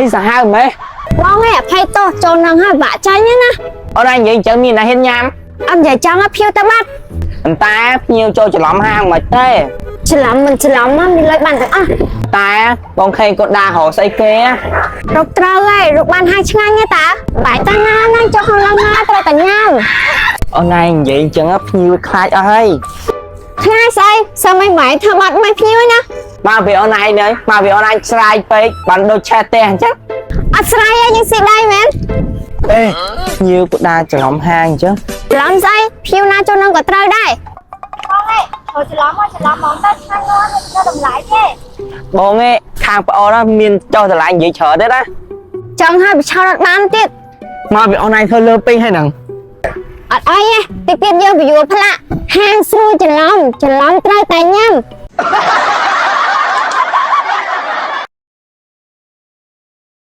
អីសាហាវម៉េះ? បងឯងអភ័យទោសចូលនឹងហើយបាក់ចាញ់ណា។ អូនឯងនិយាយអញ្ចឹងមានណាហ៊ានញ៉ាំ? អត់និយាយចង់ឲ្យភ្ញៀវទៅបាត់។ ប៉ុន្តែភ្ញៀវចូលច្រឡំហាងមិនទេ? ច្រឡំមិនច្រឡំមកមានលុយបានទាំងអស់។ តែបងខេងគាត់ដើររកស្អីគេ? រកត្រូវហើយរកបានហាងឆ្ងាញ់ទេតាបាយតាណាណាចូលក្នុងឡើងណាត្រូវតែញ៉ាំ។ អូនឯងនិយាយអញ្ចឹងភ្ញៀវខ្លាចអស់ហើយ។ ខ្លាចស្អីសើមិនម៉ែធ្វើបាត់មិនភ្ញៀវណា។ មកពីអូនឯងនេះមកពីអូនឯងស្រាយពេកបានដូចឆេះផ្ទះអញ្ចឹង។ អត់ស្រាយទេយើងស៊ីដៃមែន? អេភ្ញៀវគាត់ដើរច្រឡំហាងអញ្ចឹង។ ច្រឡំស្អីភ្ញៀវណាចូលនឹងក៏ត្រូវដែរបងឯងចូលច្រឡំមកច្រឡំហ្មងទៅឆ្ងាញ់ងាប់ទៅតម្លៃទេ។ បងឯងខាងប្អូនណាមានចុះតម្លៃនិយាយច្រើនទេណា។ ចង់ឲ្យបិឆោតអត់បានទៀត។ មកពីអូនឯងធ្វើលើពេកហើយហ្នឹង។ អត់អីទេតិចទៀតយើងពយល់ផ្លាក់ហាងស្រួលច្រឡំច្រឡំត្រូវតែញ៉ាំ។